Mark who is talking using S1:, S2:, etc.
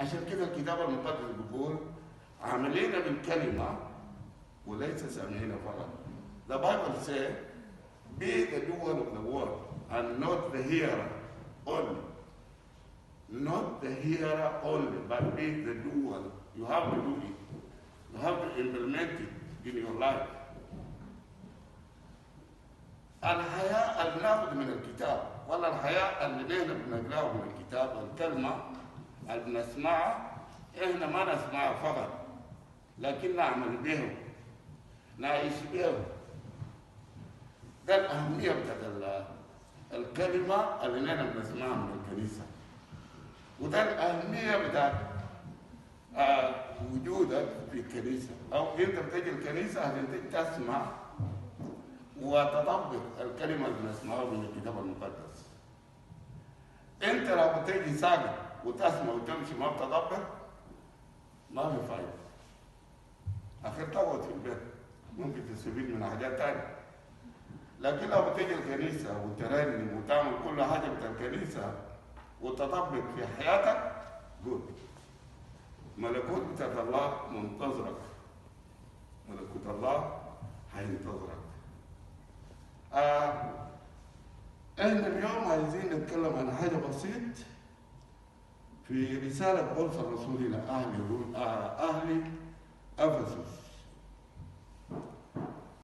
S1: عشان كده الكتاب المقدس بيقول عاملين بالكلمة وليس سامعين فقط. The Bible says, be the doer of the word and not the hearer only. Not the hearer only, but be the doer. You have to do it. You have to implement it in your life. الحياة اللي بناخد من الكتاب، ولا الحياة اللي نحن بنقراه من الكتاب، الكلمة اللي بنسمعها، احنا ما نسمعها فقط، لكن نعمل به، نعيش به. ده الأهمية بتاعت الكلمة اللي نحن بنسمعها من الكنيسة، وده الأهمية بتاعت وجودك في الكنيسة، أو أنت بتجي الكنيسة عشان تجي تسمع وتطبق الكلمة اللي بنسمعها من الكتاب المقدس. أنت لو بتجي ساكت وتسمع وتمشي ما بتطبق، ما في فايدة. أخير تقعد في البيت، ممكن تستفيد من حاجات تانية. لكن لو بتيجي الكنيسة وترنم وتعمل كل حاجة بتاع الكنيسة وتطبق في حياتك، good. ملكوت بتاعت الله منتظرك، ملكوت الله هينتظرك. احنا اليوم عايزين نتكلم عن حاجة بسيط في رسالة بولس الرسول إلى أهل أهل أفسس.